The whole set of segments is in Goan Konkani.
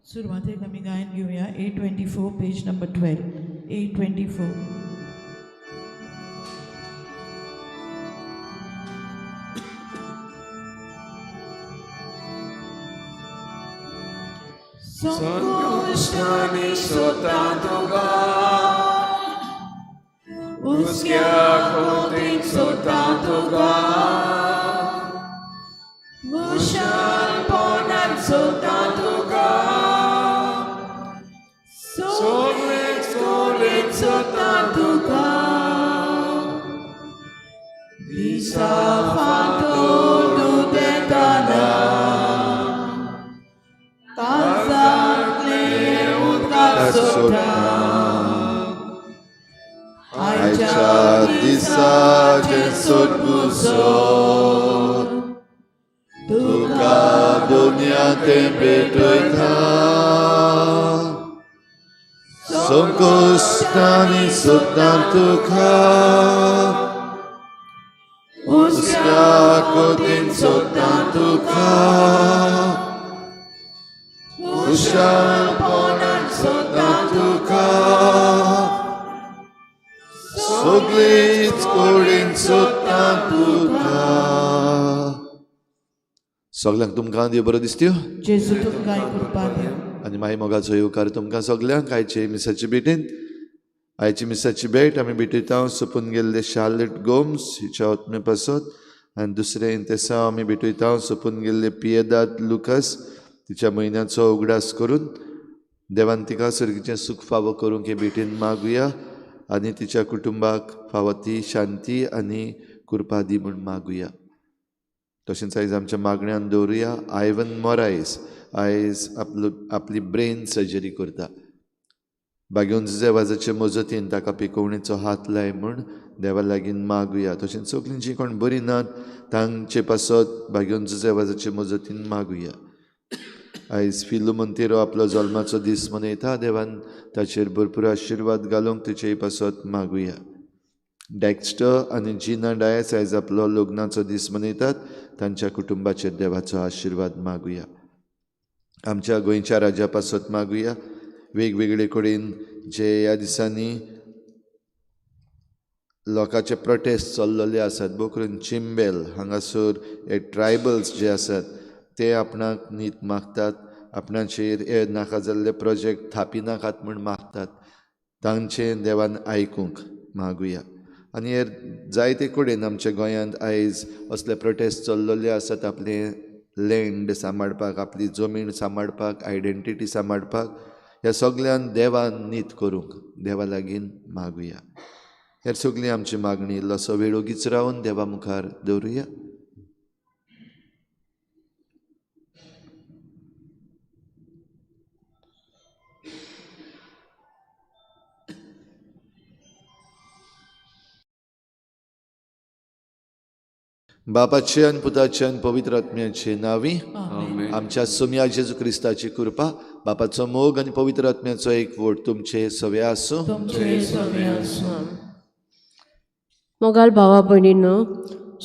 सुरवातेक आमी गायन घेवया 824 पेज नंबर 12 824. संकश्टांनी सोदता तुका, हुस्क्या कोतीन सोदता तुका, खुशालपणान सोदता तुका, सगळेच कडेन सोदता तुका, दिसा फांतोड उदेताना काळजांतलें उदकाक सोदता आयच्या दिसाचें सोदपुसोत तुका दुनिया तें भेटयता संकश्टांनी सोदता तुका हुस्क्या कोतीन सोदता तुका खुशालपणान सोदता तुका सगळीच कडेन सोदता तुका. सगल्यांक तुमकां देव बरो दिसत्यो जेजू तुमकां कृपा दिवं. आनी माई मोगाचो येवकार तुमकां सगल्यांक आयचे मिसाचे भेटेन. आयची मिसाची भेट आमी भेटयता सोंपून गेल्ले शार्लेट गोम्स हिच्या आत्मे पासत आनी दुसरें इंतेसांव आमी भेटयता सोंपून गेल्ले पियेदाद लुकस तिच्या म्हयन्याचो उगडास करून देवान तिका सर्गीचें सूख फावो करूंक हे भेटेन मागुया आनी तिच्या कुटुंबाक फावो ती शांती आनी कृपा दी म्हूण मागुया. तशेंच आयज आमच्या मागण्यान दवरुया आयवन मोरायस आयज आपलो आपली ब्रेन सर्जरी करता. बागेवन जुजेवाजाचे मजतीन ताका पिकोवणेचो हात लाय म्हूण देवा लागीं मागुया. तशेंच सगळीं जीं कोण बरीं नात तांचे पासत बागेवन जुजेवाजाचे मजतीन मागुया. आयज फिलू मंतिरो आपलो जल्माचो दीस मनयता. देवान ताचेर भरपूर आशिर्वाद घालूंक तिचेय पासत मागुया. डॅक्स्टर आनी जिना डायस आयज आपलो लग्नाचो दीस मनयतात. तांच्या कुटुंबाचेर देवाचो आशिर्वाद मागुया. आमच्या गोंयच्या राजा पासत मागुया. वेगवेगळे कडेन जे ह्या दिसांनी लोकांचे प्रोटेस्ट चल्लेले आसात, भोव करून चिंबेल हांगासर हे ट्रायबल्स जे आसात ते आपणाक नीत मागतात, आपणाचेर हे नाका जाल्ले प्रोजेक्ट थापी नाकात म्हूण मागतात. तांचें देवान आयकूंक मागुया. आनी हे जायते कडेन आमच्या गोंयांत आयज असले प्रोटेस्ट चल्लेले आसात आपलें लँड सांबाळपाक, आपली जमीन सांबाळपाक, आयडेंटिटी सांबाळपाक. ह्या सगल्यान देवान नीत करूंक देवा लागीं मागुया. हेर सगळी आमची मागणी इल्लोसो वेळ ओगीच रावन देवा मुखार दवरुया. बापाचे आनी पुताचे आनी पवित्र आत्म्याचे नांवी आमच्या सोम्या जेजू क्रिस्ताची कृपा, बापाचो मोग आनी पवित्र आत्म्याचो एकवट तुमचे सवे आसूं. मोगाल भावा भयणीनो,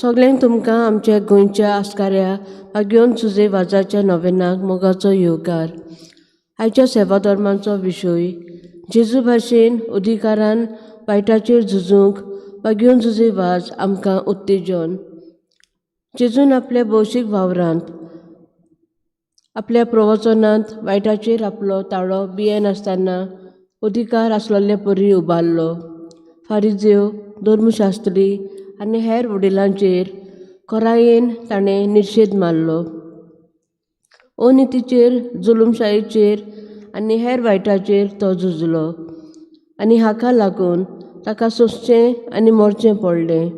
सगल्यांक तुमकां आमच्या गोंयच्या आस्काऱ्या बागेवन सुजे वाजाच्या नोवेनाक मोगाचो येवकार. आयच्या सेवा धर्माचो विशय जेजू भाशेन अधिकारान वायटाचेर झुजूंक बागेवन जुजे वाज आमकां उत्तेजन. जेजून आपल्या भौशीक वावरांत आपल्या प्रवचनांत वायटाचेर आपलो ताळो भियेनासतना अधिकार आसलेले परी उबारलो. फारिजेव, धर्मशास्त्री आनी हेर वडिलांचेर खोरायेन ताणें निशेध मारलो. अनितीचेर, जुलूमशायेचेर आनी हेर वायटाचेर तो झुजलो आनी हाका लागून ताका सोंसचें आनी मरचें पडलें.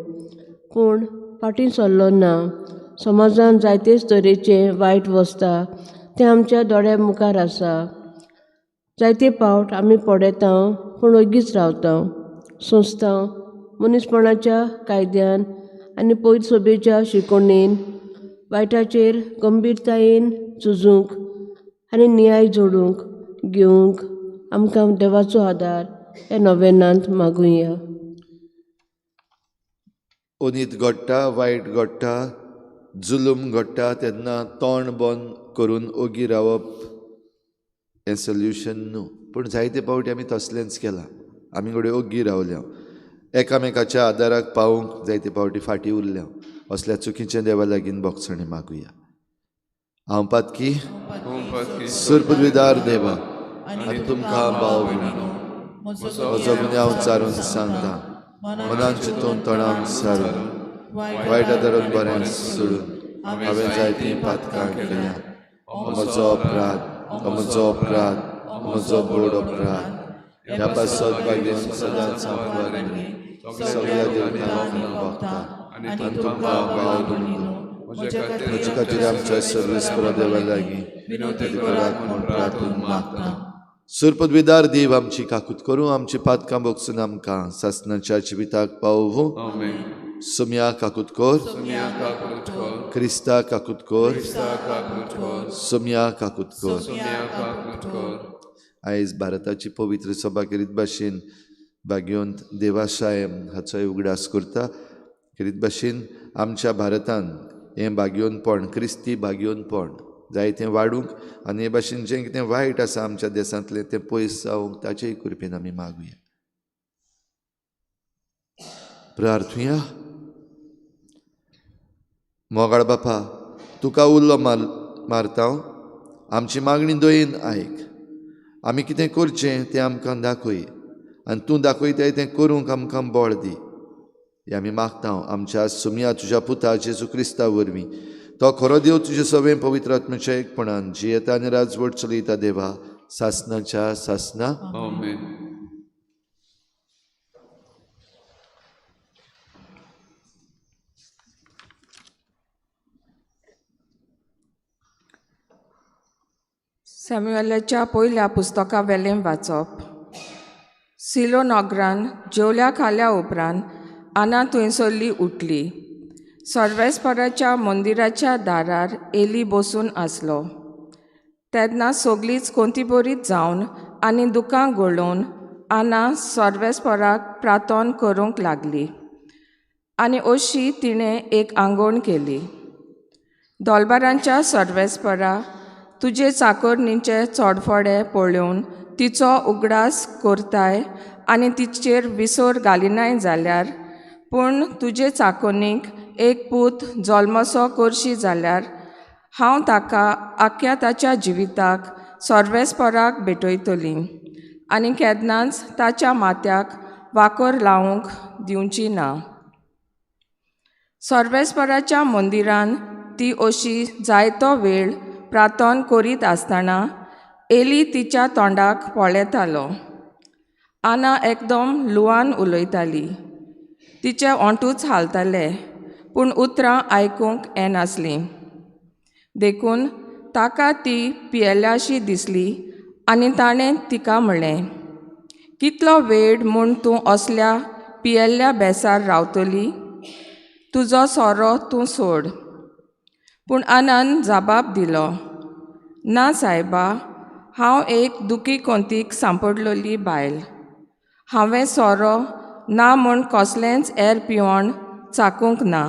पूण फाटीं सरलो ना. समाजान जायतेच तरेचे वायट वसता तें आमच्या दोळ्या मुखार आसा. जायते पावट आमी पळयता पूण ओगीच रावता, सोंसता. मनीसपणाच्या कायद्यान आनी पयर सभेच्या शिकवणेन वायटाचेर गंभीरतायेन झुजूंक आनी न्याय जोडूंक घेवंक आमकां देवाचो आदार ह्या नोवेनांत मागुया. अनीत घडटा, वायट घडटा, जुलूम घडटा तेन्ना तोंड बंद करून ओगी रावप हें सोल्युशन न्हू, पूण जायते फावटी आमी तसलेंच केलां. आमी घडये ओग्गी रावल्या, एकामेकाच्या आदाराक पावूंक जायते फावटी फाटीं उरल्या. असल्या चुकीचें देवा लागीं भोगसणें मागुया. हांव पातकी सुरपविदार देवा, आनी तुमकां भाव भयणीनो म्हजो गुन्यांव चारून सांगता, मनान चिंतून तोंडान सारून वायट धरून बरें सोडून हांवें जायतीं पातकां केल्या. म्हजो अपराध, म्हजो अपराध, म्हजो बोड अपराध. ह्या पासत भाग्योन सदांच हांव सगळ्या देवतांक भोगता आनी तुमकां भाव भयणीनो म्हजे खातीर आमच्या सर्वेस्परा देवा लागीं विनवती करात म्हूण प्रार्थून मागता. सुरपदविदार देव आमची काकूत करूं, आमची पातकां भोगसून आमकां सासणाच्या जिविताक पावोवं. सुम्या काकूत कर, क्रिस्ता काकूत कर, सुम्या काकूत कर. आयज भारताची पवित्र सभा करीत भाशेन भाग्योंत देवासाहेब हाचोय उगडास करता. करीत भाशेन आमच्या भारतान हें भाग्योनपण, क्रिस्ती भाग्योनपण जायतें वाडूंक आनी हे भाशेन जें कितें वायट आसा आमच्या देशांतलें तें पयस जावंक ताचेय कृपेन आमी मागुया. प्रार्थुया. मोगाळ बापा, तुका उल्लो मारता, आमची मागणी दयेन आयक. आमी कितें करचें तें आमकां दाखय आनी तूं दाखयताय तें करूंक आमकां बळ दी. हें आमी मागता आमच्या सुमया तुज्या पुता जेजू क्रिस्ता वरवीं. तो खरो देव तुजे सगळें पवित्र आत्म्याच्या एकपणान जियेता आनी राजवट चलयता देवा सासनाच्या सासना. आमेन. सॅम्युएलाच्या पयल्या पुस्तका वेलें वाचप. सिलो नगरान जेवल्या खाल्या उपरांत आना थंयसरली उठली. सर्वेस्पराच्या मंदिराच्या दारार एली बसून आसलो. तेन्ना सगळींच कोंतीबरीत जावन आनी दुकां गळोवन आना सर्वेस्पराक प्रार्थना करूंक लागली आनी अशी तिणें एक आंगवण केली. दोलबारांच्या सर्वेस्परा, तुजे चाकोरणीचे चोडफोडे पळोवन तिचो उगडास करताय आनी तिचेर विसर घालिनाय जाल्यार, पूण तुजे चाकोनीक एक पूत जल्मसो करशी जाल्यार हांव ताका आख्ख्या ताच्या जिविताक सर्वेस्पराक भेटयतली आनी केन्नाच ताच्या माथ्याक वाकर लावंक दिवची ना. सर्वेस्पराच्या मंदिरान ती अशी जायतो वेळ प्रार्थना करीत आसतना एली तिच्या तोंडाक पळयतालो. आना एकदम लुवान उलयताली. तिचे ओंठूच हालताले, पूण उतरां आयकूंक येनासलीं. देखून ताका ती पियेल्याशी दिसली आनी ताणें तिका म्हणलें, कितलो वेळ म्हूण तूं असल्या पियेल्ल्या बेसार रावतली? तुजो सोरो तूं सोड. पूण आनान जबाब दिलो, ना सायबा, हांव एक दुखी कोंतीक सांपडलेली बायल. हांवें सोरो ना म्हूण कसलेंच एर पिवण चाकूंक ना,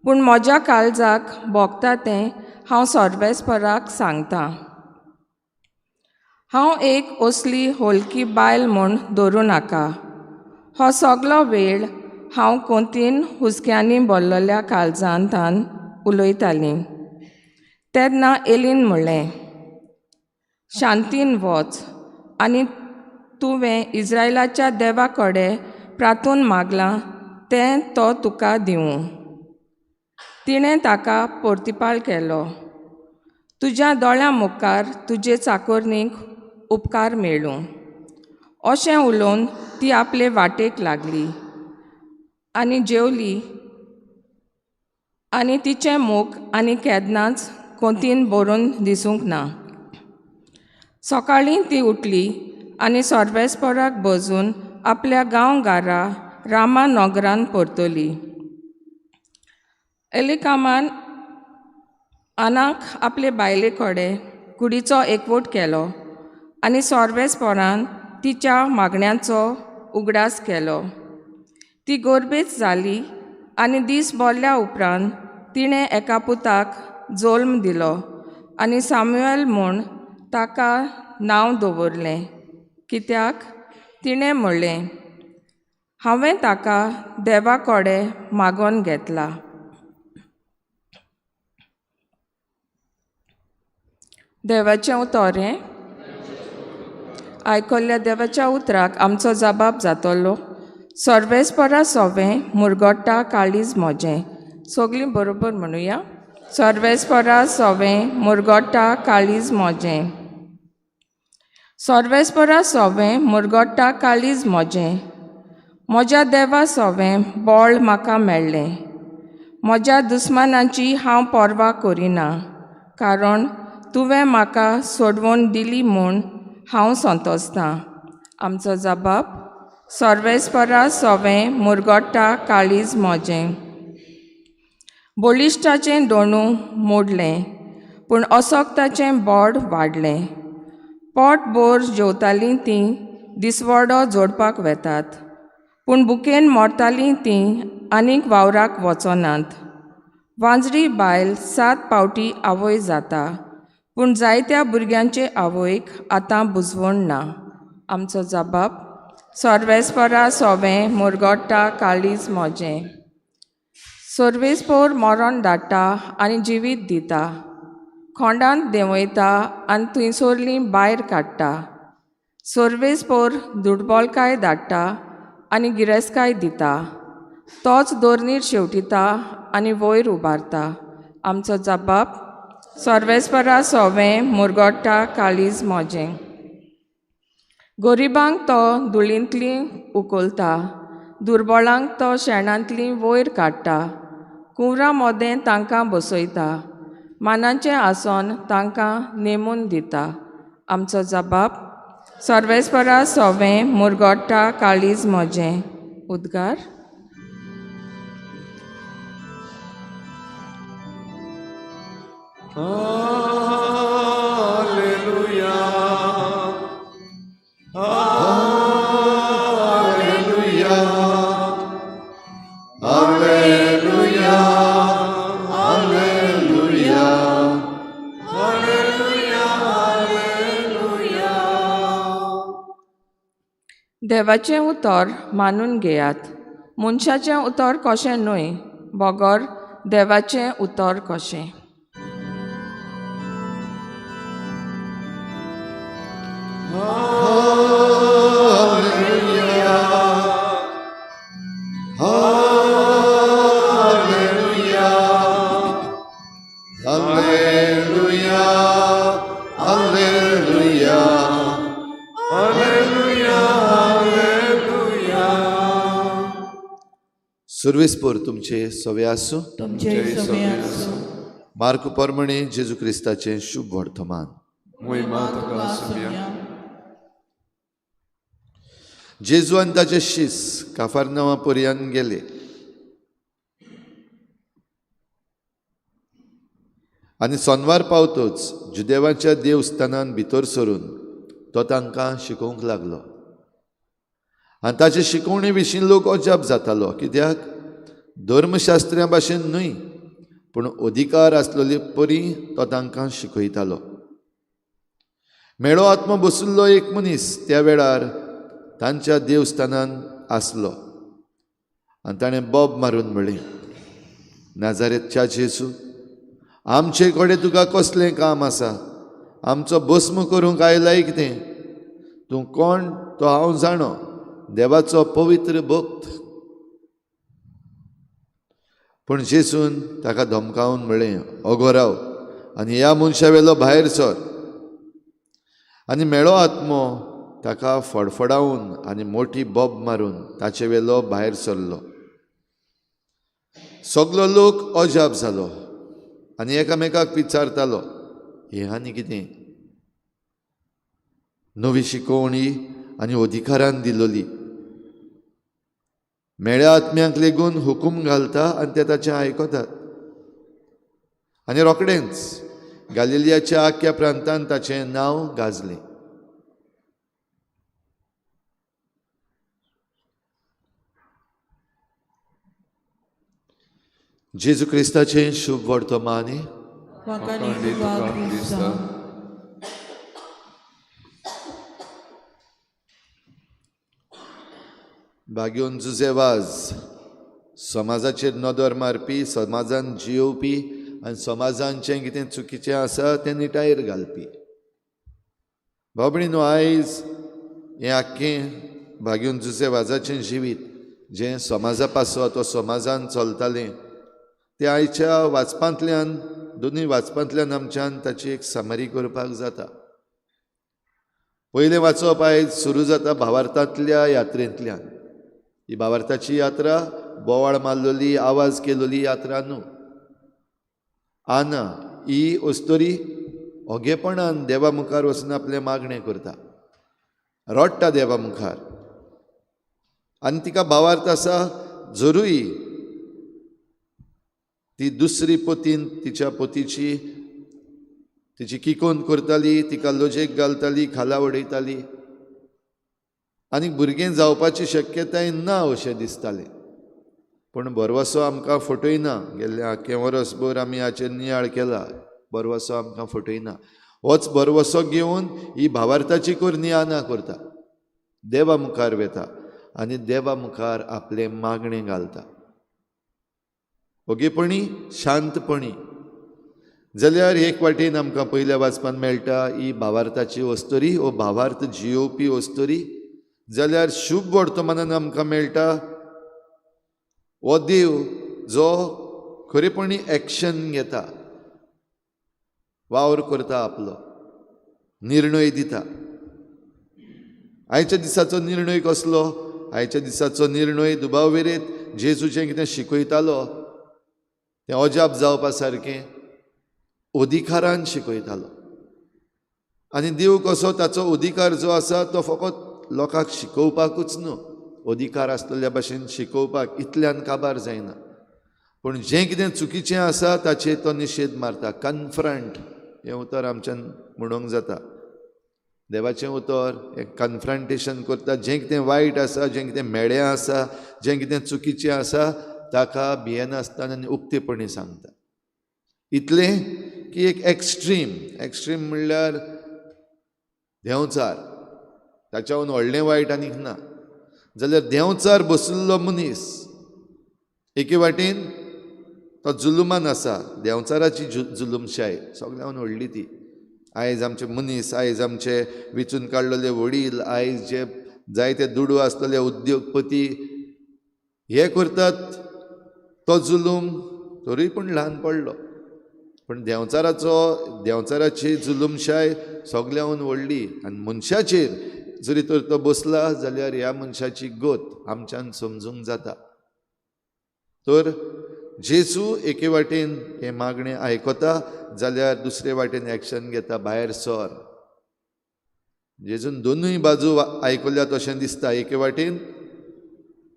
पूण म्हज्या काळजाक भोगता तें हांव सर्वेस्पराक सांगता. हांव एक असली होलकी बायल म्हूण धरूं नाका. हो सगलो वेळ हांव कोंतीन हुस्क्यांनी भरलेल्या काळजांतान उलयतालीं. तेन्ना एलीन म्हणलें, शांतीन वच आनी तुवें इस्रायलाच्या देवा कडेन प्रार्थून मागलां तें तो तुका दिवूं. तिणें ताका प्रतिपाळ केलो, तुज्या दोळ्यां मुखार तुजे चाकोरणीक उपकार मेळूं. अशें उलोवन ती आपले वाटेक लागली आनी जेवली आनी तिचें मुख आनी केन्नाच कोंतीन भरून दिसूंक ना. सकाळीं ती उठली आनी सर्वेस्पराक बसून आपल्या गांवघरा रामा नगरान परतली. एलिकामान आनाक आपले बायले कडेन कुडीचो एकवट केलो आनी सर्वेस्परान तिच्या मागण्यांचो उगडास केलो. ती गोरबेच जाली आनी दीस भरल्या उपरांत तिणें एका पुताक जल्म दिलो आनी सामुएल म्हूण ताका नांव दवरलें, कित्याक तिणें म्हणलें, हांवें ताका देवा कडेन मागोन घेतला. देवाचें उतर हें आयकल्ल्या देवाच्या उतराक आमचो जबाब जातलो. सर्वेस्परा सोवें मुरगोट्टा काळीज म्हजें. सगळीं बरोबर म्हणुया. सर्वेस्परा सोवें मुरगोट्टा काळीज म्हजें. सर्वेस्परा सोवें मुरगोट्टा काळीज म्हजें. म्हज्या देवा सोवें बळ म्हाका मेळ्ळें. म्हज्या दुस्मानाची हांव पर्वा करिना, कारण तुवें म्हाका सोडवून दिली म्हूण हांव संतोसतां. आमचो जबाब. सर्वेस्परा सोवें मुरगोट्टा काळीज म्हजें. बळिश्टाचें दोणू मोडलें, पूण असक्ताचें बोड वाडलें. पोट भर जेवतालीं तीं दिसवडो जोडपाक वेतात, पूण भुकेन मरतालीं तीं आनीक वावराक वचनात. वांजडी बायल 7 पावटी आवय जाता, पूण जायत्या भुरग्यांचे आवयक आतां बुजवण ना. आमचो जबाब. सर्वेस्परा सोवें मुरगोट्टा काळीज म्हजें. सर्वेस्पोर मरण धाडटा आनी जिवीत दिता, खोंडांत देंवयता आनी थंयसरलीं भायर काडटा. सर्वेस्पोर दुडबोलकाय धाडटा आनी गिरेस्तकाय दिता, तोच दोर्नीर शेवटिता आनी वयर उबारता. आमचो जबाब. सर्वेस्परा सोवें मुरगोट्टा काळीज म्हजें. गरिबांक तो धुळींतली उखलता, दुर्बळांक तो शेणांतली वयर काडटा. कुंवरा मोदें तांकां बसयता, मानाचें आसन तांकां नेमून दिता. आमचो जबाब. सर्वेस्परा सोवें मुरगोट्टा काळीज म्हजें. उद्गार. Alleluia, Alleluia, Alleluia, Alleluia, Alleluia, Alleluia. देवाचें उतर मानून घेयात, मनशाचें उतर कशें न्हय, बगर देवाचें उतर कशें. Alleluia, Alleluia, Alleluia, Alleluia, Alleluia, Alleluia. सुर्वेस्पोर तुमचे सवे आसूं. तुमचे सवे आसूं. मार्क परमणे जेजू क्रिस्ताचें शुभ वर्तमान. मोहिमा तुका आसुया. जेजू आनी ताचे शीस काफारनांवा पर्यान गेले आनी सोनवार पावतोच जुदेवाच्या देवस्थानान भितर सरून तो तांकां शिकोवंक लागलो. आनी ताचे शिकोवणे विशीं लोक अजाप जातालो, कित्याक धर्मशास्त्र्यां भाशेन न्हय, पूण अधिकार आसलेले परी तो तांकां शिकयतालो. मेळो आत्मो बशिल्लो एक मनीस त्या वेळार तांच्या देवस्थानान आसलो आनी ताणें बोब मारून म्हणलें, नाजारेतच्या जेजू, आमचे कडेन तुका कसलें काम आसा? आमचो भस्म करूंक आयलाय कितें? तूं कोण तो हांव जाणो, देवाचो पवित्र भक्त. पूण जेजून ताका धमकावन म्हणलें, ओगो राव आनी ह्या मनशा वेलो भायर सर. आनी मेळो आत्मो ताका फडफडावन आनी मोठी बोब मारून ताचे वेलो भायर सरलो. सगलो लोक अजाप जालो आनी एकामेकाक विचारतालो, हें आनी कितें? नवी शिकोवणी आनी अधिकारान दिलोली. मेळ्या आत्म्यांक लेगून हुकूम घालता आनी ते ताचें आयकतात. आनी रोखडेंच गालिलियाच्या आख्या प्रांतान ताचें नांव गाजलें. जेजू क्रिस्ताचें शुभ वर्तमान. वाखाणीं तुका क्रिस्ता. भाग्योन जुजे वाज समाजाचेर नदर मारपी, समाजान जियोवपी आनी समाजान जें कितें चुकीचें आसा तें निटायेर घालपी. भाव भयणीनो, आयज हें आख्खें भाग्योन जुजे वाजाचें जिवीत जें समाजा पासत वा समाजान चलतालें तें आयच्या वाचपांतल्यान, दोनूय वाचपांतल्यान आमच्यान ताची एक समरी करपाक जाता. पयलें वाचप आयज सुरू जाता भावार्थांतल्या यात्रेंतल्यान. ही भावार्थाची यात्रा बोवाळ मारलेली, आवाज केलोली यात्रा न्हू. आना ही अस्तोरी ओगेपणान देवा मुखार वचून आपलें मागणें करता, रडटा देवा मुखार आनी तिका भावार्थ आसा. जरूय ती दुसरी पोतीन तिच्या पोतीची तिची किकोन करताली, तिका लजेक घालताली, खाला उडयताली आनी भुरगें जावपाची शक्यताय ना अशें दिसतालें. पूण भरवसो आमकां फटयना. गेल्लें आख्खें वर्सभर आमी हाचेर नियाळ केला, भरवसो आमकां फटयना. होच भरवसो घेवन ही भावार्थाची करणी आना करता, देवा मुखार वेता आनी देवा मुखार आपलें मागणें घालता, ओगेपणी शांतपणी. जाल्यार एक वाटेन आमकां पयल्या वाचपान मेळटा ही भावार्थाची अस्तोरी वो भावार्थ जियोवपी अस्तोरी. जाल्यार शुभ वर्तमानान आमकां मेळटा हो देव जो खरेपणी एक्शन घेता, वावर करता, आपलो निर्णय दिता. आयच्या दिसाचो निर्णय कसलो? आयच्या दिसाचो निर्णय दुबाव वेरेत जेजू जें कितें शिकयतालो तें अजाप जावपा सारकें अधिकारान शिकयतालो. आनी देव कसो ताचो अधिकार जो आसा तो फकत लोकांक शिकोवपाकूच न्हू, अधिकार आसलेल्या भाशेन शिकोवपाक इतल्यान काबार जायना, पूण जें कितें चुकीचें आसा ताचेर तो निशेध मारता. कन्फ्रंट हें उतर आमच्यान म्हणूंक जाता. देवाचें उतर हें कन्फ्रंटेशन करता. जें कितें वायट आसा, जें कितें म्हेळें आसा, जें कितें चुकीचें आसा ताका भियेनासतना आनी उक्तेपणी सांगता. इतलें की एक एक्स्ट्रीम, एक्स्ट्रीम म्हणल्यार देंवचार, ताच्याहून व्हडलें वायट आनीक ना. जाल्यार देंवचार बशिल्लो मनीस एके वाटेन तो जुलुमान आसा, देंवचाराची जुलुमशाय सगळ्याहून व्हडली ती. आयज आमचे मनीस, आयज आमचे विचून काडलेले वडील, आयज जे जायते दुडू आसलेले उद्योगपती हे करतात तो जुलूम तरूय पूण ल्हान पडलो, पूण देंवचाराचो, देंवचाराची जुलुमशाय सगळ्याहून व्हडली. आनी मनशाचेर जरी तर तो बसला जाल्यार ह्या मनशाची गत आमच्यान समजूंक जाता. तर जेजू एके वाटेन हें मागणें आयकता जाल्यार दुसरे वाटेन एक्शन घेता, भायर सर. जेजून दोनूय बाजू आयकल्यात अशें दिसता. एके वाटेन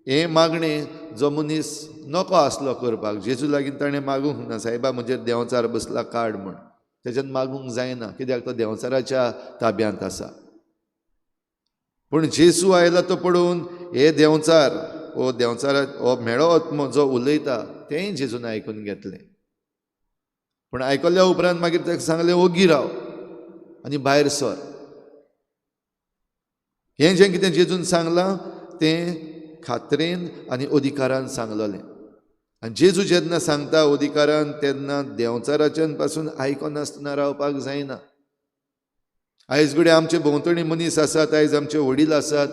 हें मागणें जो मनीस नको आसलो करपाक, जेजू लागीं ताणें मागूंक ना, सायबा म्हजेर देंवचार बसला काड म्हूण, तेज्यान मागूंक जायना कित्याक तो देंवचाराच्या ताब्यांत आसा. पूण जेजू आयला तो पळोवन हे देंवचार, हो देंवचारा, हो म्हेळो आत्मो जो उलयता तेंय जेजून आयकून घेतलें. पूण आयकल्या उपरांत मागीर ताका सांगलें ओगी राव आनी भायर सर. हें जें कितें जेजून सांगलां तें खात्रेन आनी अधिकारान सांगलेलें. आनी जेजू जेन्ना सांगता अधिकारान तेन्ना देंवचाराच्यान पासून आयकनासतना रावपाक जायना. आयज घडये आमचे भोंवतणी मनीस आसात, आयज आमचे वडील आसात,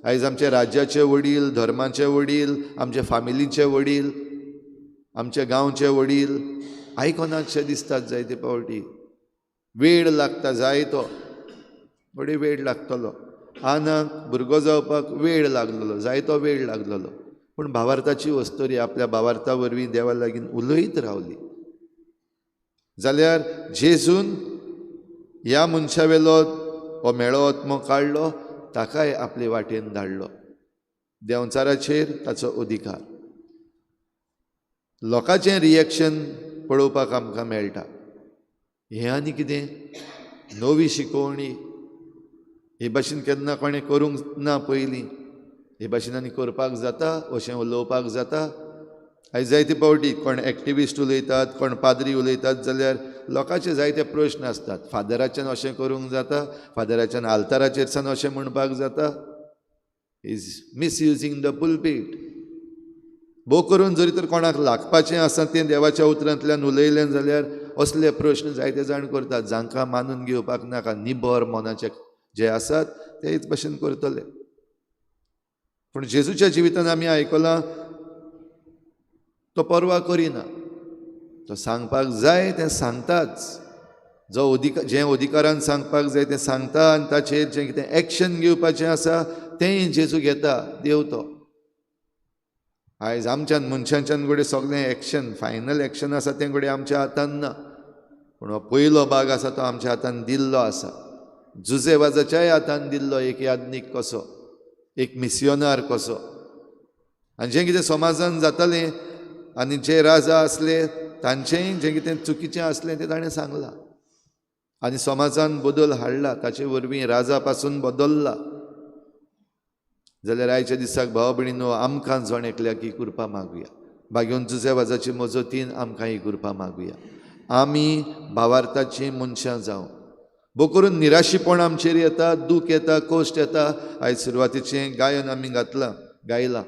आयज आमचे राज्याचे वडील, धर्माचे वडील, आमचे फामिलीचे वडील, आमचे गांवचे वडील आयकनातशे दिसतात जायते फावटी. वेळ लागता जायतो, बडी वेळ लागतलो. आनाक भुरगो जावपाक वेळ लागलेलो, जायतो वेळ लागलेलो, पूण भावार्थाची अस्तोरी आपल्या भावार्था वरवीं देवा लागीं उलयत रावली. जाल्यार जेजून ह्या मनशावेलो हो म्हेळो आत्मो काडलो, ताकाय आपले वाटेन धाडलो. देंवचाराचेर ताचो अधिकार. लोकांचें रिएक्शन पळोवपाक आमकां मेळटा. हें आनी कितें नवी शिकोवणी, हे भाशेन केन्ना कोणें करूंक ना पयलीं, हे भाशेन आनी करपाक जाता, अशें उलोवपाक जाता. आयज जायते फावटी कोण एक्टिविस्ट उलयतात, कोण पाद्री उलयतात, जाल्यार लोकांचे जायते प्रश्न आसतात. फादराच्यान अशें करूंक जाता, फादराच्यान आल्ताराचेर सान अशें म्हणपाक जाता. Is misusing the pulpit. भोव करून जरी तर कोणाक लागपाचें आसा तें देवाच्या उतरांतल्यान उलयलें जाल्यार असले प्रश्न जायते जाण करतात, जांकां मानून घेवपाक नाका, निबर मनाचे जे आसात तेच भशेन करतले. पूण जेजूच्या जिवितान आमी आयकलां तो पर्वा करिना, तो सांगपाक जाय तें सांगताच, जो जें अधिकारान सांगपाक जाय तें सांगता आनी ताचेर जें कितें एक्शन घेवपाचें आसा तेंय जेजू घेता. देव तो आयज आमच्यान मनशांच्यान घडये सगळें एक्शन, फायनल एक्शन आसा तें घडये आमच्या हातान ना, पूण हो पयलो भाग आसा तो आमच्या हातान दिल्लो आसा. जुजे वाजाच्याय हातान दिल्लो, एक याज्ञीक कसो, एक मिसियोनार कसो. आनी जें कितें समाजान जातालें आनी जे राजा आसले तांचेंय जें कितें चुकीचें आसलें तें ताणें सांगलां आनी समाजान बदल हाडला, ताचे वरवीं राजा पासून बदल्ला. जाल्यार आयच्या दिसाक भाव भयणीनो आमकां जण एकल्याक ही कृपा मागुया, भाग्योन जुजे वाजाची मजतीन आमकां ही कृपा मागुया. आमी भावार्थाचीं मनशां जावं. भोव करून निराशीपण आमचेर येता, दूख येता, कश्ट येता. आयज सुरवातीचें गायन आमी घातलां, गायलां,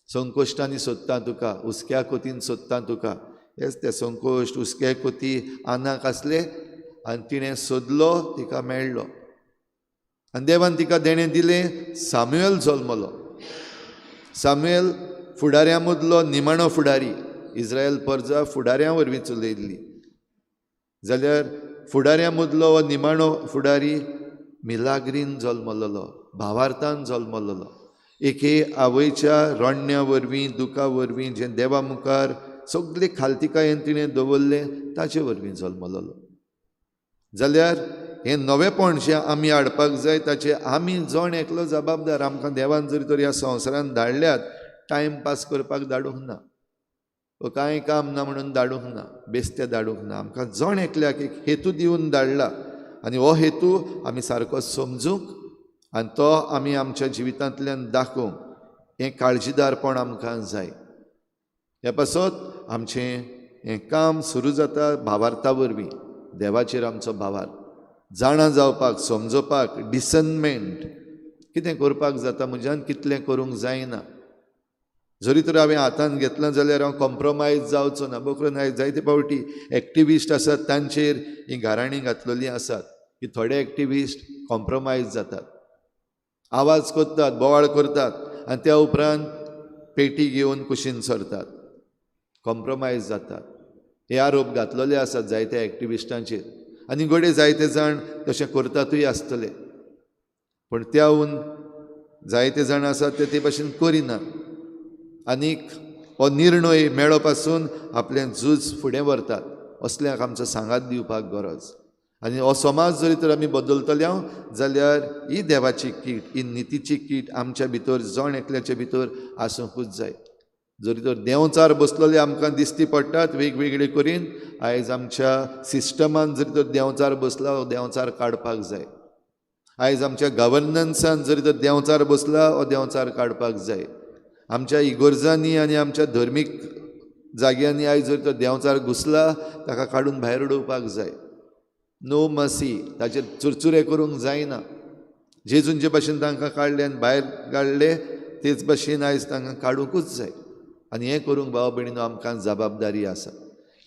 संकोश्टांनी सोदता तुका, हुस्क्या कोतीन सोदता तुका. हेच ते संकोश्ट हुस्क्या कोती आनाक आसले आनी तिणें सोदलो, तिका मेळ्ळो आनी देवान तिका देणें दिलें. सामुएल जल्मलो. सामुएल फुडाऱ्यां मदलो निमाणो फुडारी. इस्रायल परजा फुडाऱ्यां वरवीं चलयल्ली, जाल्यार फुडाऱ्यां मदलो हो निमाणो फुडारी मिलाग्रीन जल्मलेलो, भावार्थान जल्मलेलो. एके आवयच्या रडण्या वरवीं, दुखा वरवीं, जें देवा मुखार सगळे खालतिकायेन तिणें दवरलें ताचे वरवीं जल्मलेलो. जाल्यार हें नवेपण जें आमी हाडपाक जाय ताचें आमी जण एकलो जबाबदार. आमकां देवान जरी तर ह्या संवसारान धाडल्यात, टायम पास करपाक धाडूंक ना, कांय काम ना म्हणून धाडूंक ना, बेस्ते धाडूंक ना. आमकां जण एकल्याक एक हेतू दिवन धाडला आनी हो हेतू आमी सारको समजूंक आनी तो आमी आमच्या जिवितांतल्यान दाखोवंक हें काळजीदारपण आमकां जाय. ह्या पासत आमचें हें काम सुरू जाता भावार्था वरवीं. देवाचेर आमचो भावार्थ जाणा जावपाक, समजोवपाक, डिसर्नमेंट, कितें करपाक जाता म्हज्यान, कितलें करूंक जायना. जरी तर हांवें हातान घेतलां जाल्यार हांव कॉम्प्रोमायज जावचो ना. बोकरून आयज जायते फावटी एक्टिविस्ट आसात तांचेर हीं घराणीं घातलेलीं आसात की थोडे एक्टिविस्ट कॉम्प्रोमायज जातात, आवाज करतात, बोवाळ करतात आनी त्या उपरांत पेटी घेवन कुशीन सरतात, कॉम्प्रोमायज जातात. हे आरोप घातलेले आसात जायत्या एक्टिविस्टांचेर आनी घडये जायते जाण तशें करतातूय आसतले, पूण त्याहून जायते जाण आसात ते ते भाशेन करिनात आनीक हो निर्णय मेळो पासून आपलें झूज फुडें व्हरतात. असल्यांक आमचो सांगात दिवपाक गरज. आनी हो समाज जरी तर आमी बदलतले जाल्यार ही देवाची कीट, ही नितीची कीट आमच्या भितर, जण एकल्याच्या भितर आसूंकूच जाय. जरी तर देंवचार बसलेले आमकां दिसती पडटात वेगवेगळे करीन, आयज आमच्या सिस्टमान जरी तर देंवचार बसला हो देंवचार काडपाक जाय. आयज आमच्या गवर्नन्सान जरी तर देंवचार बसला हो देंवचार काडपाक जाय. आमच्या इगोर्जांनी आनी आमच्या धर्मीक जाग्यांनी आयज जर तर देंवचार घुसला ताका काडून भायर उडोवपाक जाय. नो मसी, ताचेर चुरचुरे करूंक जायना. जेजून जे भाशेन तांकां काडले आनी भायर काडले तेच भाशेन आयज तांकां काडुंकूच जाय. आनी हें करूंक भाव भयणीनो आमकां जबाबदारी आसा.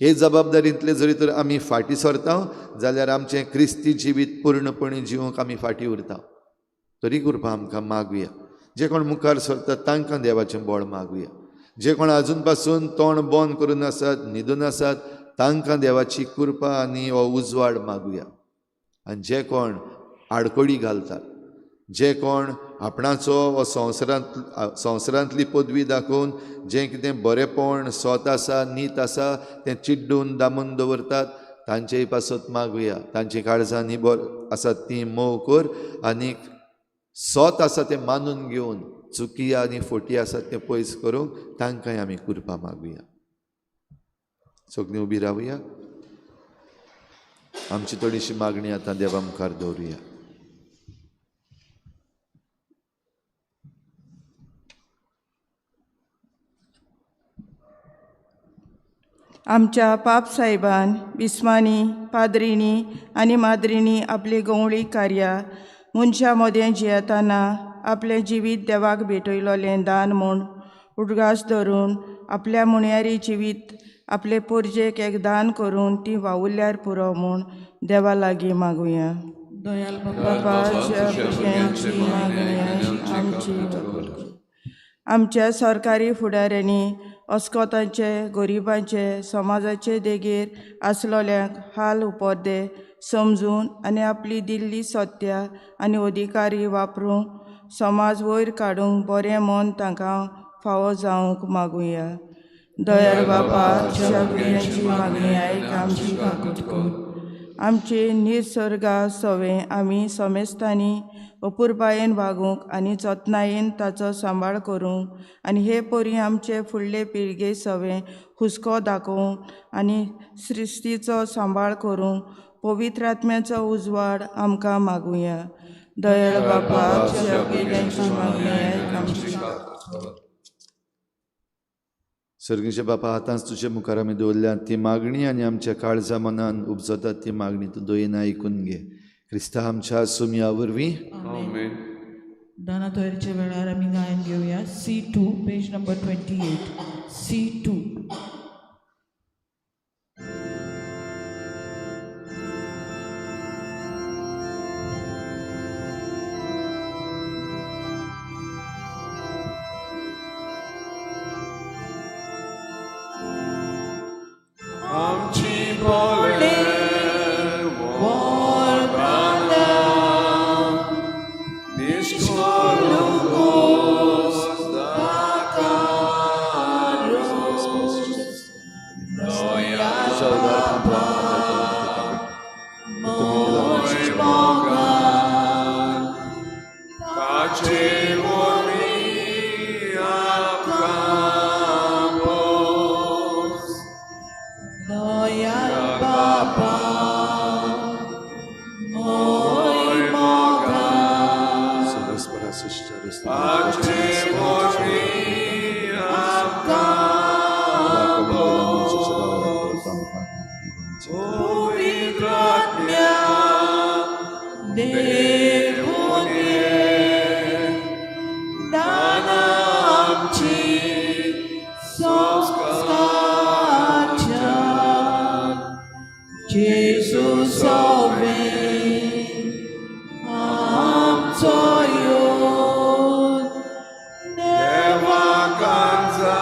हे जबाबदारींतले जरी तर आमी फाटीं सरता जाल्यार आमचें क्रिस्ती जिवीत पूर्णपणी जिवंक आमी फाटीं उरता. तरी कृपा आमकां मागुया. जे कोण मुखार सरतात तांकां देवाचें बळ मागुया. जे कोण आजून पासून तोंड बंद करून आसात, न्हिदून आसात, तांकां देवाची कृपा आनी हो उजवाड मागुया. आनी जे कोण आडखळी घालतात, जे कोण आपणाचो हो संवसारांतली पदवी दाखोवन जें कितें बरेपण, सोत आसा, नीत आसा तें चिड्डून दामून दवरतात तांचेय पासत मागुया. तांची काळजां निबर आसात तीं मोव कर आनी सोत आसा तें मानून घेवन चुकी आनी फोटी आसात तें पयस करूंक तांकांय आमी कृपा मागुया. सगळीं उबी रावया. आमची थोडीशी मागणी आतां देवा मुखार दवरुया. आमच्या पाप साहेबान, बिस्मानी, पाद्रिनी आनी माद्रिनी आपली गवळी कार्या मनशां मदें जियेतना आपलें जिवीत देवाक भेटयलोलें दान म्हूण उडगास धरून आपल्या मुणयारी जिवीत आपले पोरजेक एक दान करून ती वावुरल्यार पुरो म्हूण देवा लागीं मागुया. दयाल बापा, बापाच्या भुरग्यांची मागणी आमची कबूल. आमच्या सरकारी फुडाऱ्यांनी अस्कोतांचे गरिबांचे समाजाचे देगेर आसलोल्यांक हाल उपरदे समजून आनी आपली दिल्ली सत्या आनी अधिकारी वापरूंक समाज वयर काडूंक बरें मन तांकां फावो जावंक मागुया. दयाळ बापा, तुज्या भुरग्यांची मागणी आयक, आमची काकूट कर. आमचे निसर्गा सवे आमी समेस्तांनी अपुरबायेन वागूंक आनी जतनायेन ताचो सांबाळ करूंक आनी हे परी आमचे फुडले पिळगे सवे हुस्को दाखोवंक आनी सृश्टीचो सांबाळ करूंक पवित्र आत्म्याचो उजवाड आमकां मागुया. दयाळ बापा, तुज्या भुरग्यांची मागणी आयक, आमची. सर्गीचे बापा, आतांच तुजे मुखार आमी दवरल्या ती मागणी आनी आमच्या काळजा मनान उपजतात ती मागणी तूं दयेन आयकून घे. क्रिस्ता आमच्या सुमया वरवीं. आमेन. दाना तयारीच्या वेळार आमी गायन घेवया. C2, page number 28. C2. आमची बोले तुझ्या उदारपणान ताचे वरवीं आमकां पोस. दयाल बापा, मोय मोगान ताचे वरवीं आमकां पवित्र आत्म्या देवून ये, दान आमची संस्कारच्या जेजू सोवे आमचो येवन देवा कांजा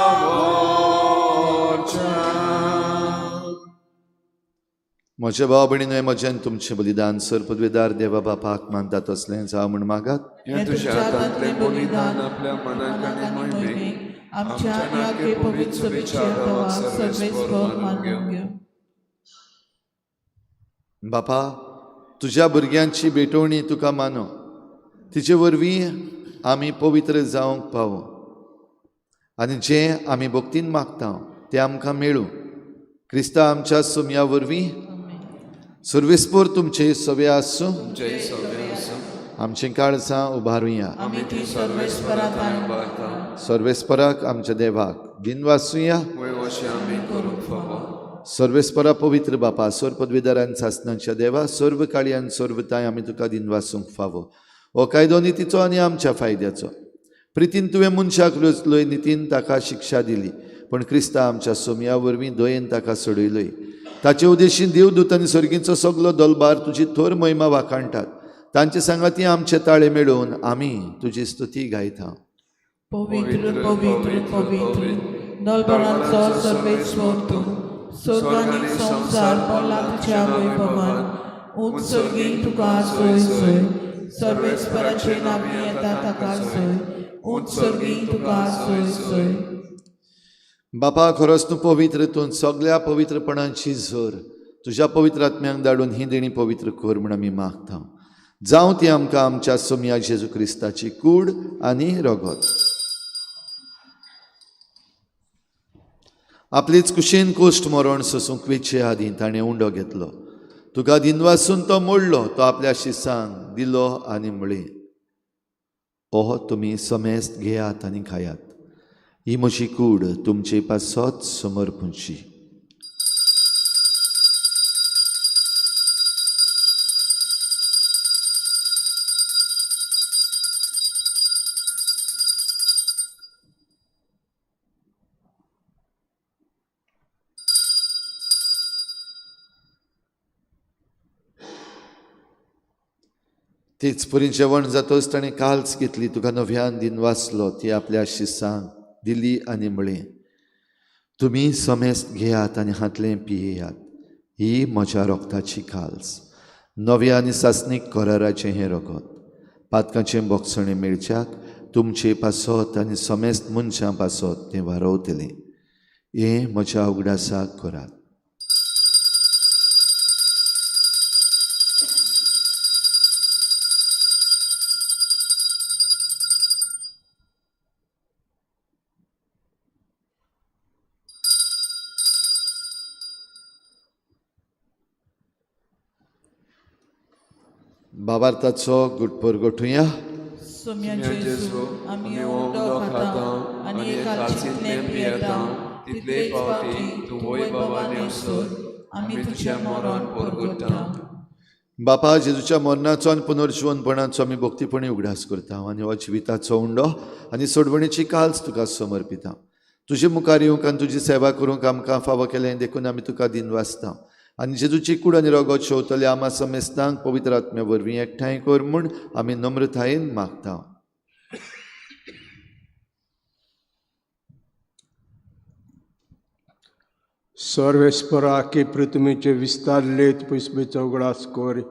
आवोच्या. म्हज्या भाव भयणीनो, म्हजें आनी तुमचें बलिदान सर पदवेदार देवा बापाक मानता तसलें जावं म्हूण मागात. हें तुज्या हातांतलें बलिदान आपल्या मनाक आनी मोहिमेक आमच्या आनी आगे पवित्र सभेच्या देवाक सर्वेस्पर मानून घेवं. बापा, तुज्या भुरग्यांची भेटवणी तुका मानो, तिचे वरवीं आमी पवित्र जावंक पावो आनी जें आमी भक्तीन मागता तें आमकां मेळूं. क्रिस्ता आमच्या सुमया वरवीं. सर्वेस्पोर तुमचे सवे आसूं. तुमचेय सवे आसूं. आमचीं काळजां उबारुया. आमी ती सर्वेस्परा थंय उबारता. सर्वेस्पराक आमच्या देवाक दिनवासुया. वय अशें आमी करूंक फावो. सर्वेस्परा पवित्र बापा, सर्व पदवीधरान सासनाच्या देवा, सर्व काळयान सर्व ताय आमी तुका दिनवासूंक फावो. हो कायदो नितीचो आनी आमच्या फायद्याचो. प्रितीन तुवें मनशाक रचलोय, नितीन ताका शिक्षा दिली, पूण क्रिस्ता आमच्या सोमया वरवीं दयेन ताका सोडयलोय. ताचे उद्देशीन देवदूत आनी सर्गींचो सगलो दलबार तुजी थोर महिमा वाखाणटात. तांचे सांगाती आमचे ताळे मेळोवन आमी तुजी स्तुती गायता. पवित्र पवित्र पवित्र दलबरांचो सर्वेस्वर तूं, स्वर्ग आनी संवसार भरला तुज्या वैभवान. उंच सर्गी तुका सोय सोय, सर्वेस्पराचे नांवी येता ताका सोय, उंच सर्गी तुका सोय सोय. बापा, खरोच तूं पवित्र, तूं सगळ्या पवित्रपणाची झर. तुज्या पवित्र आत्म्यांक धाडून ही देणी पवित्र कर म्हूण आमी मागता. जावं ती आमकां आमच्या सोमया जेजू क्रिस्ताची कूड आनी रगत. आपलीच कुशीन कोश्ट मरण सोसूंक वेचे आदीं ताणें उंडो घेतलो, तुका दिनवासून तो मोडलो, तो आपल्या शिसांक दिलो आनी म्हळें, ओह तुमी समेस्त घेयात आनी खायात, ही म्हजी कूड तुमचे पासत समर्पूंची. तीच पुरी जेवण जातोच ताणें काल्स घेतली, तुका नव्यान दिन वाचलो, ती आपल्या शिसांक दिली आनी म्हळें, तुमी समेस्त घेयात आनी हातलें पियेयात, ही म्हज्या रोगताची काल्स, नव्या आनी सासणीक कराराचें हें रगत, पातकाचें बोगसणें मेळच्याक तुमचे पासत आनी समेस्त मनशां पासत तें वारोवतलें. हें म्हज्या उगडासाक करात. बाबार्थाचो गुटपोर गोठुया. सोम्या जेजू, आमी उदक खाता आनी कालचींतलें पियेता, तितले फावटी तूं वैभवान येवसर आमी तुज्या मरण परगट्टा. बापा, जेजूच्या मरणाचो आनी पुनर्जिवनपणाचो आमी भक्तीपणी उगडास करता आनी हो जिविताचो उंडो आनी सोडवणीची काल्स तुका समर्पिता. तुजे मुखार येवंक आनी तुजी सेवा करूंक आमकां फावो केलें देखून आमी तुका दिनवासता आनी जेजूची कूड आनी रगत शेवतले आमा समेस्तांक पवित्र आत्म्या वरवीं एकठांय कर म्हूण आमी नम्रतायेन मागता. सर्वेस्परा की पृथ्वीचे विस्तारले पयसबेचो उगडास कर.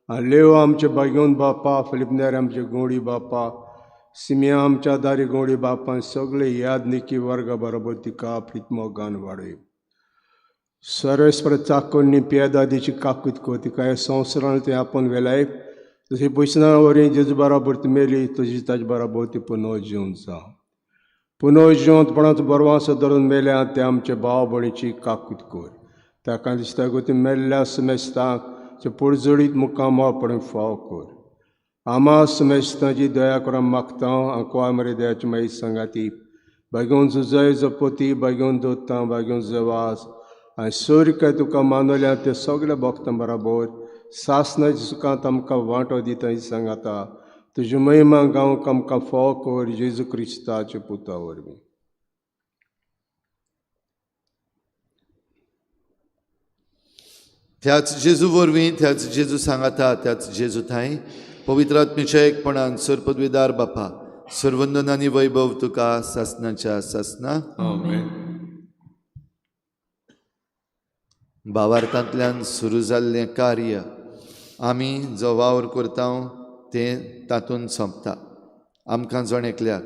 लेव आमचे बागेवन बापा, फिलिपनेर आमचे गोडी बापा, सिमिया आमच्या दारी गोडी बापा, सगळे यादनिकी वर्गा बरोबर तिका प्रितमोगान वाडय. सर्वेस्पर चाकोन्नी पियेदादीची काकूत कर, तिका ह्या संवसारान तें आपोवन वेलाय, तशी पयसना वरी जेजू बराबर ती मेली, तशी ताजे बराबर ती पुनव जिवन जावं. पुनव जिवंतपणाचो बरवासो धरून मेल्या ते आमचे भाव भयणीची काकूत कर. ताका दिसता गो ती मेल्ल्या समेस्तांक पुरजोडीत मुखामळ फाव कर. आमा समेस्तांची दया करून मागता. आंकवार मरे दयाची मागीर सांगाती बागेवन जय जपोती, बागेवन दोत्ता, बागेवन जवास आनी सोर काय तुका मानवल्या ते सगल्या भक्तां बराबर सासनाच्या सुखांत आमकां वांटो दिता ही सांगाता. तुजी महिमा गावंक आमकां फाव कर, जेजू क्रिस्ताच्या पुता वरवीं. त्याच जेजू वरवीं, त्याच जेजू सांगाता, त्याच जेजू थांय पवित्र आत्म्याच्या एकपणान सर्वपदवीदार बापा, सर्वंदन आनी वैभव तुका सासनाच्या सासना. आमेन. भावार्थांतल्यान सुरू जाल्लें कार्य आमी जो वावर करता तें तातूंत सोंपता. आमकां जण एकल्याक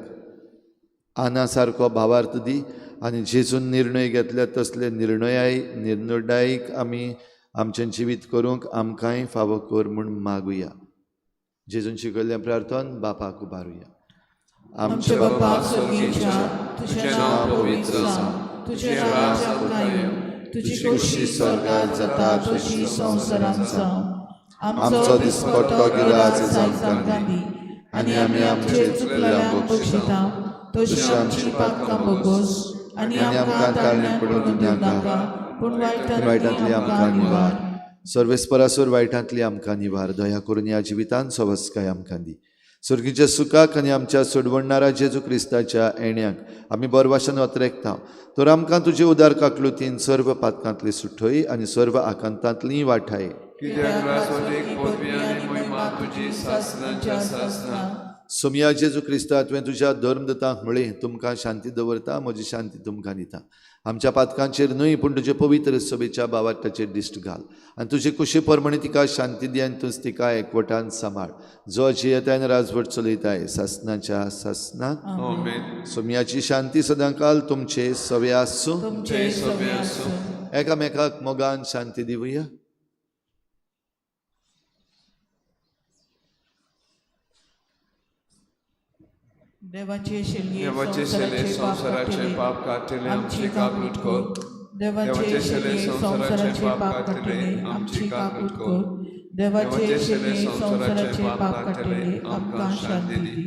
आना सारको भावार्थ दी आनी जेजून निर्णय घेतल्या तसले निर्णयाक आमी आमचें जिवीत करूंक आमकांय फावो कर म्हूण मागुया. जेजून शिकयल्लें प्रार्थन बापाक उबारुया. आमच्या बापा स्वर्गीच्या, तुजें नांव पवित्र जावं, तुजें राज्य आमकां येवं, तुजी खोशी स्वर्गात जाता तशी संवसारांत जावं. आमचो दिसपट्टो गिरास आमकां दी आनी आमी आमचे चुकलेल्यांक बक्षिता तशी आमची पातकां भोगोस आनी आमकां ताळणे पडूंक दिवनाका, पूण वायटांतली आमकां निवार. सर्वेस्परासोर वायटांतली आमकां निवार. दया करून ह्या जिवितान सवस्काय आमकां दी. स्वर्गीच्या सुखाक आनी आमच्या सोडवणणारा जेजू क्रिस्ताच्या येण्याक आमी बरवाशान अत्रेकता. तर आमकां तुजे उदार काकलुतीन सर्व पातकांतली सुठय आनी सर्व आकांतांतली वाठाय. कित्याक राजवटीक पदवी आनी महिमा तुजी सासनाच्या सासना. सोमया जेजू क्रिस्ता, तुवें तुज्या धर्मदूतांक म्हळें, तुमकां शांती दवरता, म्हजी शांती तुमकां दिता. आमच्या पातकांचेर न्हय पूण तुजे पवित्र सभेच्या भावार्थाचेर दिश्ट घाल आनी तुजे कुशी प्रमाणे तिका शांती दी आनी तूंच तिका एकवटान सांबाळ, जो जियेताय आनी राजवट चलयताय सासनाच्या सासना. आमेन. सोमयाची शांती सदांकाल तुमचे सवे आसूं. तुमचे सवे आसूं. एकामेकाक मोगान शांती दिवया. देवाचे शेलये देवाचे शेले संवसाराचे पाप काडटले, आमची काकूट कर. देवाचे शेलये संवसाराचे पाप काडटले, आमची काकूट कर. देवाचे शेलये संवसाराचे पाप काडटले, आमकां शांती दी.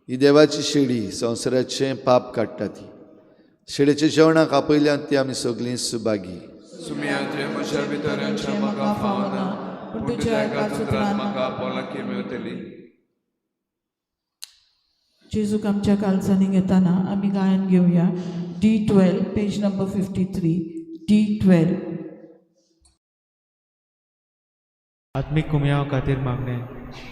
ही देवाची शेळी संवसाराचें पाप काडटा. ती शेळेच्या जेवणाक आपयल्यात ती आमी सगळीं सुभागी. सुमिया, तुवें म्हज्या भितर येवचें म्हाका फावना, पूण तुज्या एका उतरान म्हाका भलायकी मेळटली. जेजूक आमच्या काळजांनी घेताना आमी गायन घेवया D12 page number 53 D12. आत्मीक कुमयाव खातीर मागणें.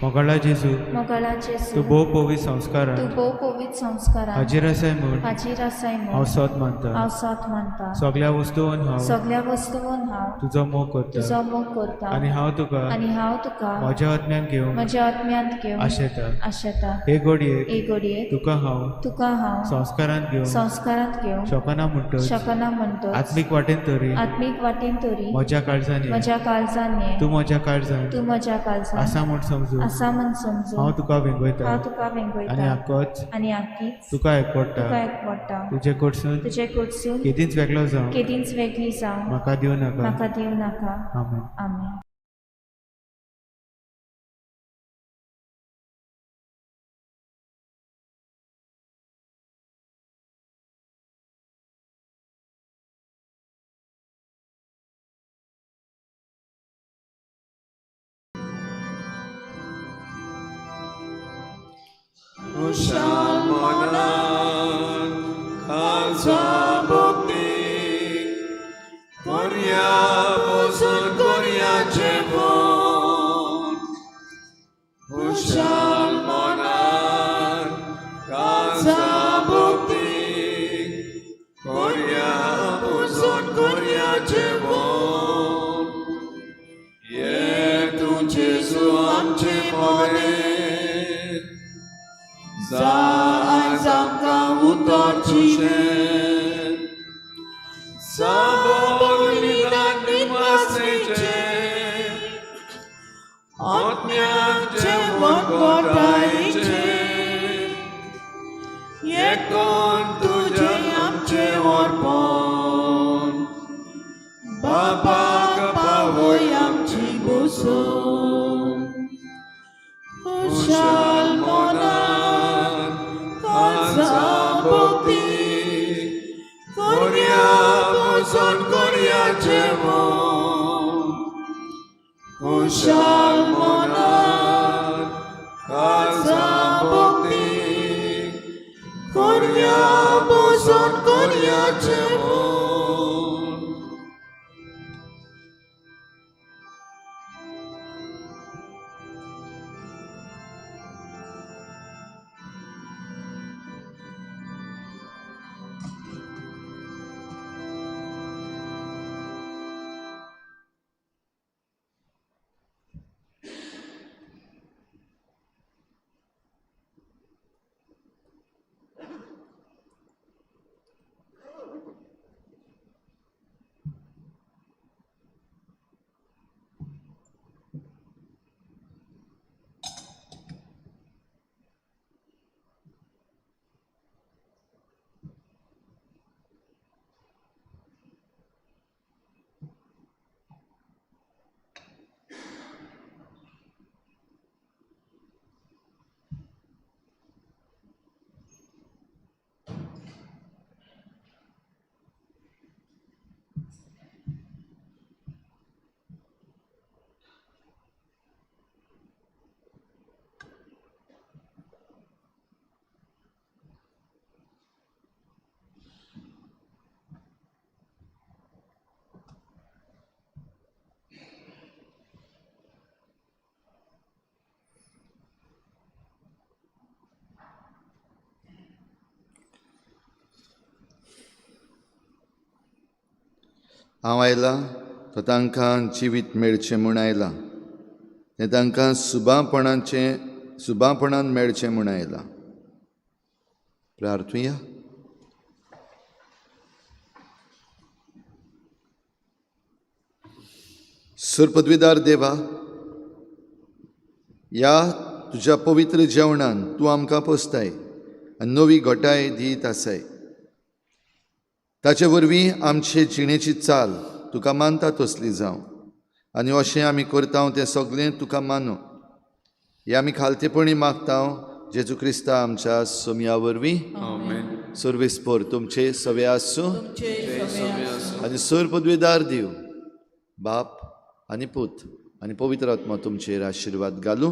मोगाळा जेजू, मोगाळा जेजू, तूं भोव पवित्र संस्कारान तूं भोव पवित्र संस्कारान हाजीर आसाय म्हूण हाजीर आसाय म्हूण हांव सोद मानता. हांव सोद मानता. सगल्या वस्तून हांव सगल्या वस्तून हांव तुजो मोग करता तुजो मोग करता आनी हांव तुका आनी हांव तुका म्हज्या आत्म्यान घेवन म्हज्या आत्म्यांत घेवन आशेता. आशेता. हे घडयेक हे घडयेक तुका हांव तुका हांव संस्कारांत घेवन संस्कारांत घेवन शकना म्हणटच शकना म्हणटच आत्मीक वाटेन तरी आत्मीक वाटेन तरी म्हज्या काळजान ये. म्हज्या काळजान ये. तूं म्हज्या काळजान तूं म्हज्या काळजान आसा म्हूण समजून आसा म्हूण समजून हांव तुका वेंगयता हांव तुका वेंगयता आनी आकोच आनी आकीच तुका एकवडटा. तुका एकवडटा. तुजे कडसून तुजे कडसून केदींच वेगळो जावं केदींच वेगळी जावं म्हाका दिवं नाका. म्हाका दिवं नाका. आमेन. आमेन. खुशाल मनान खालसा भक्ती कोरया बसून कोरया जेवण. खुशाल मनान खालसा भक्ती कोरया बसून कोरया जेवण. ये तूं जेजू आमचे मदें जाय आमकां उतर तुजें साबोलिदान निवासेचें आत्म्याक जेवण गोठायचें एकूण तुजें आमचें अर्पण बापाक पावय आमची बसून. खुशाल मनान खालसा भक्ती कोरया बसून कोरया जेवण. खुशाल मनान खालसा भक्ती कोरया बसून कोरया जेवण. हांव आयलां तो तांकां जिवीत मेळचें म्हूण आयलां, तें तांकां सुबापणान मेळचें म्हूण आयलां. प्रार्थुया. सुरपदवीदार देवा, ह्या तुज्या पवित्र जेवणान तूं आमकां पोसताय आनी नवी घटाय दीत आसाय. ताचे वरवीं आमचे जिणेची चाल तुका मानता तसली जावं आनी अशें आमी करता तें सगळें तुका मानू. हें आमी खालतेपणी मागता जेजू क्रिस्ता आमच्या सोमया वरवीं. आमेन. सर्वेस्पोर तुमचे सवे आसूं आनी सर पदवीदार दिव बाप आनी पूत आनी पवित्र आत्मा तुमचेर आशिर्वाद घालूं.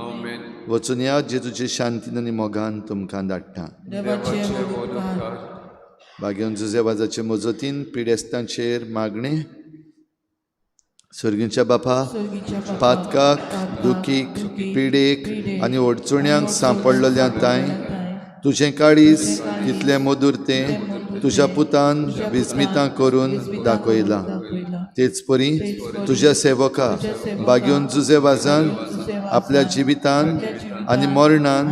आमेन. वचून या, जेजूचे शांतीन आनी मोगान तुमकां धाडटा. देवाचे व्हड उपकार. भाग्यवन जुझे मजतीन पिडेस्तांचेर मागणें. सर्गीच्या बापा, सर्गीच्या बापा, पातकाक, दुखीक, पिडेक आनी अडचण्यांक सांपडलेल्या तांय तुजें काळीज कितलें मधूर तें तुज्या पुतान विस्मितां करून दाखयलां. तेच परी तुज्या सेवका भाग्यवन जुझे वाजान आपल्या जिवितान आनी मरणान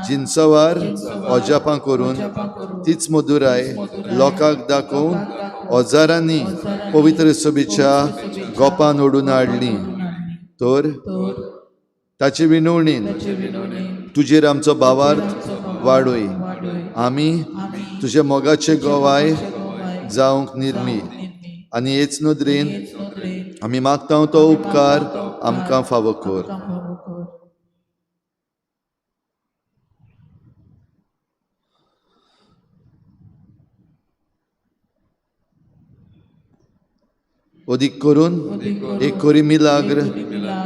जिनसवार अजापां करून तीच मधुराय लोकांक दाखोवन हजारांनी पवित्र सभेच्या गोपान ओडून हाडली. तर ताचे विनवणीन तुजेर आमचो भावार्थ वाडय. आमी तुज्या मोगाचे गोवाय जावंक निर्मी आनी हेच नदरेन आमी मागता तो उपकार आमकां फावो कर. अदीक करून एक कोरी मिलाग्र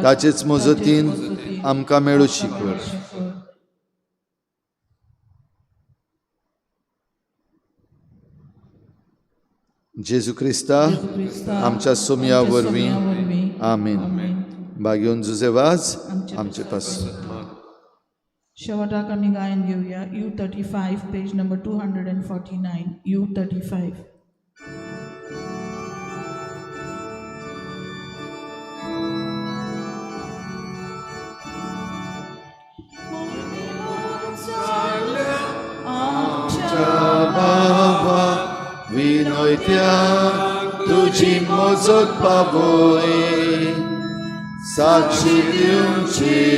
ताचेच मजतीन आमकां मेळूशी कर. जेजू क्रिस्ता आमच्या सोमया वरवीं आमेन. भाग्यवन जुझे वाज आमचे पासून. शेवटाक आमी गायन घेवया. U35, page number 249. U35. बाबा विनयत्या तुजी मजत पावय, साक्षी दिवची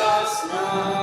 Sasna.